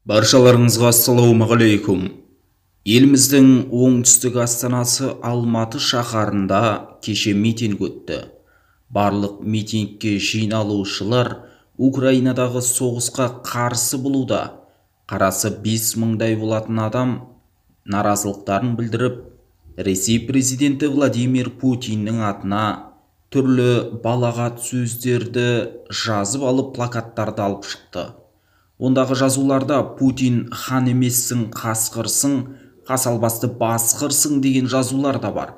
Баршаларыңызға ассалаумағалейкум. Еліміздің оңтүстік астанасы Алматы шаһарында кеше митинг өтті. Барлық митингке жиналушылар Украинадағы соғысқа қарсы болуда. Қарасы 5000-дай болатын адам наразылықтарын білдіріп, Ресей президенті Владимир Путиннің атына түрлі балағат сөздерді жазып алып, плакаттарды алып шықты. Ондағы жазуларда «Путин хан емессің, қасқырсың, қасалбасты басқырсың» деген жазулар да бар.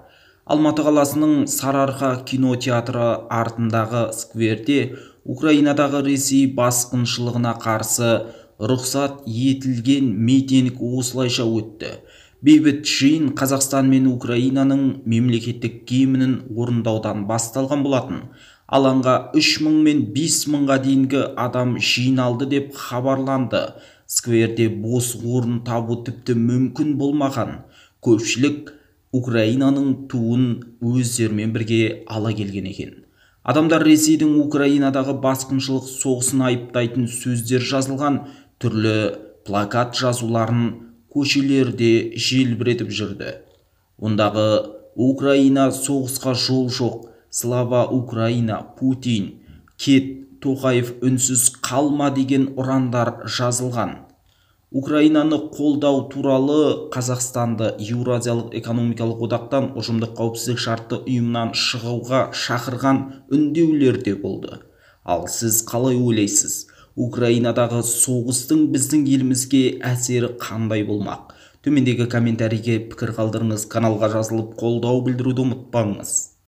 Алматы қаласының Сарыарқа кинотеатры артындағы скверде Украинадағы Ресей басқыншылығына қарсы рұқсат етілген митинг осылайша өтті. Бейбіт жиын Қазақстан мен Украинаның мемлекеттік гимнін орындаудан басталған болатын. Алаңға 3000 мен 5000-ға дейінгі адам жиналды деп хабарланды. Скверде бос орын табу тіпті мүмкін болмаған. Көпшілік Украинаның туын өздерімен бірге ала келген екен. Адамдар Ресейдің Украинадағы басқыншылық соғысын айыптайтын сөздер жазылған түрлі плакат жазуларын көшелерде желбіретіп жүрді. Ондағы «Украина, соғысқа жол жоқ», «Слава Украина», «Путин кет», «Тоқаев үнсіз қалма» деген ұрандар жазылған. Украинаны қолдау туралы Қазақстанды Еуразиялық экономикалық одақтан, ұжымдық қауіпсіздік шартты ұйымнан шығуға шақырған үндеулер де болды. Ал сіз қалай ойлайсыз? Украинадағы соғыстың біздің елімізге әсері қандай болмақ? Төмендегі комментарийге пікір қалдырыңыз, каналға жазылып қолдау білдіруді ұмытпаңыз.